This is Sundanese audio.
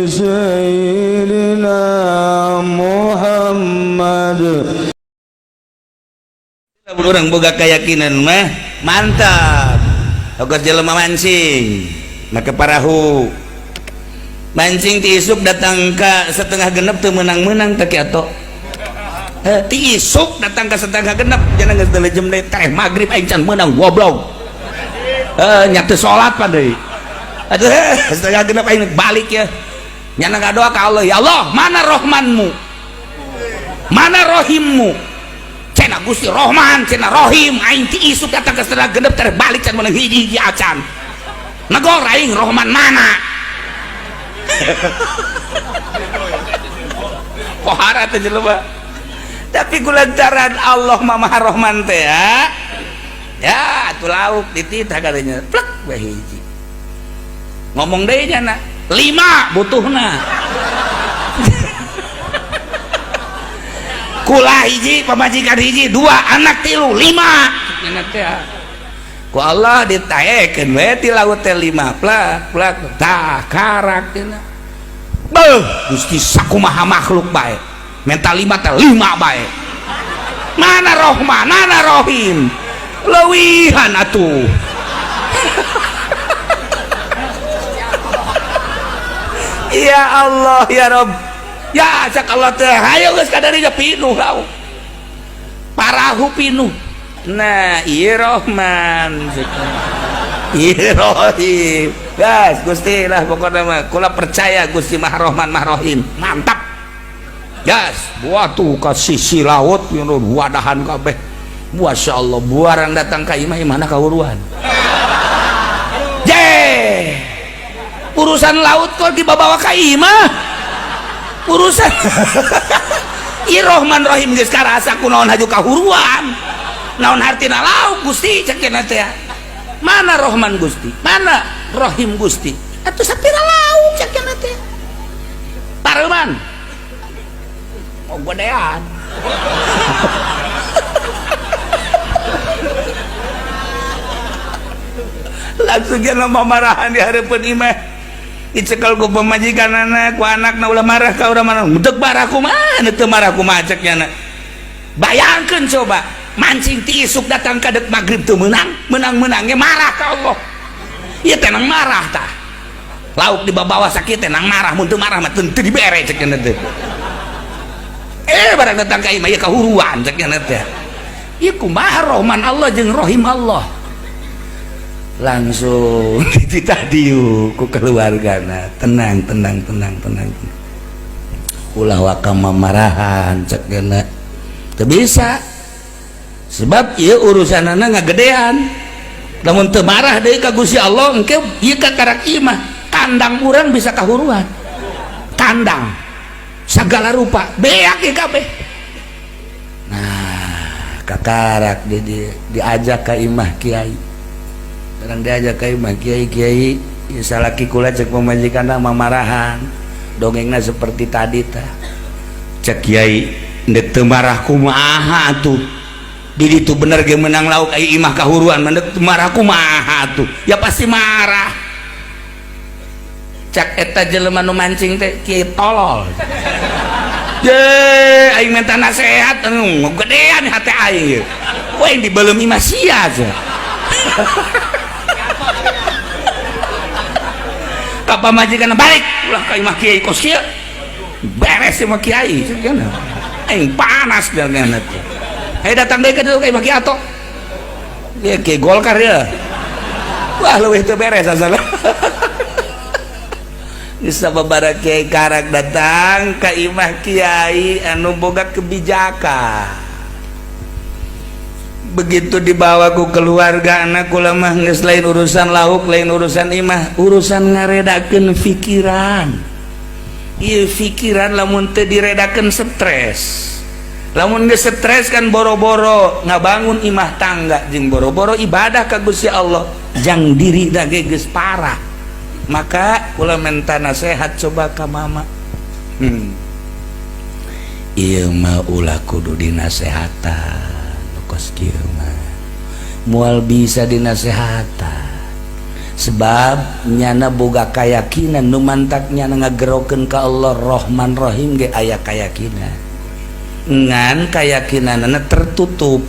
سيدنا محمد. Orang boga keyakinan mah mantap. Ogot jelema mancing make parahu, mancing ti isuk datang ka setengah genep teu meunang-meunang teh kieu. Ti isuk datang ka setengah genep, jangan geus jam deui teh magrib aing can meunang, goblok. Nya teu salat pa deui. Aduh, setengah genep aing balik ya. Nyana ngadoa ka Allah, ya Allah, mana rohmanmu, mana rohimmu? Cenah Gusti Rohman, cenah Rohim, aing ti isuk datang ke setengah genep teh balik can meunang hiji-hiji acan. Negor aing, Rohman mana? Pohara teh jelema. Tapi kulantaran Allah mah Maha Rohman teh ya. Ya, atuh lauk dititah katanya. Plek bae hiji. Ngomong deui nya, lima butuhna. Kula hiji, pamajikan hiji, dua, anak tilu, lima. Nya teh ku Allah ditaekeun we ti laut teh lima, plak plak tah karak cenah. Beuh, Gusti sakumaha makhluk bae. Menta lima teh lima bae. Mana Rohman, mana Rohim? Leuwihan atuh. Ya Allah ya Rob. Ya cak Allah teh hayo geus kadarinya pinuh lauk. Parahu pinuh. Nah, ieu Rohman. Ieu Rohim. Gas Gusti lah pokokna mah kula percaya Gusti Maha Rohman Maha Rohim. Mantap. Gas, buat tuh ke sisi laut wadahan kabeh. Masya Allah, buarang datang ka imah imahna kawuruan. Je. Urusan laut kok dibawa ka imah. Urusan ieu Rohman Rohim geus karasa kunaon haju kahuruan. Naon hartina lauk Gusti cek cenah teh. Mana Rohman Gusti? Mana Rohim Gusti? Atuh sapira lauk cek cenah teh. Pareuman. Oh godean. Langsung dia marahan di hareupeun imah. Dicekel ku pamajikan anak, ku anakna ulah marah ka urang mana. Deuk marah kumaha, teu marah kumaha cek nya. Bayangkeun coba, mancing ti isuk datang ka deuk magrib teu meunang, meunang-meunangnya marah ka Allah. Ieu teh nang marah tah. Lauk dibawa sakit teh nang marah, mun teu marah mah teu dibere cek nya teh. Barang datang ka imah ieu kahuruan cek nya teh. Ieu kumaha Rohman Allah jeung Rohim Allah. Langsung dititah dieu ku keluargana, tenang tenang tenang tenang. Ulah waka mamarahan cek nya. Teu bisa. Sebab ieu urusanana ngagedean. Lamun teu marah deui ka Gusti Allah engke ieu ka karak imah, kandang urang bisa kahuruan. Kandang segala rupa beak ieu kabeh. Nah, kakarak diajak ka imah kiai. Barang diajak ka imah kiai, kiai salaki kula cek pamajikanna mamarahan. Dongengna seperti tadi tah. Cek kiai ndek teu marah kumaha atuh. Di ditu bener ge menang lauk ai imah kahuruan, ndek teu marah kumaha atuh. Ya pasti marah. Cek eta jelema nu mancing teh kiai tolol. Je aing minta nasehat anu gedean hate aing. We dibelem imah sia aja. Ka pamajikan balik ulah ka imah kiai kos kieu. Beres imah kiai cenah. Aing panas dengan teh. Hayu datang deui ka ditu ka imah kiai atok. Ieu kiai Golkar ya. Wah leuwih teu beres asalna. Geus sababaraha kiai karak datang ka imah kiai anu boga kebijakan. Begitu dibawa ku keluarga anak kula mah geus lain urusan lauk, lain urusan imah, urusan ngaredakeun pikiran. Ieu pikiran lamun teu diredakeun stres. Lamun geus stres kan boro-boro ngabangun imah tangga jeung boro-boro ibadah ka Gusti Allah, jang diri da ge geus parah. Maka kula minta nasihat coba ka mama. Ieu mah ulah kudu dinasehatan. Kos kieu mah moal bisa dinasehatan. Sebab nyana boga kayakinan nu mantak nyana ngagerokeun ka Allah Rahman Rahim ge aya kayakinan, ngan kayakinanana tertutup.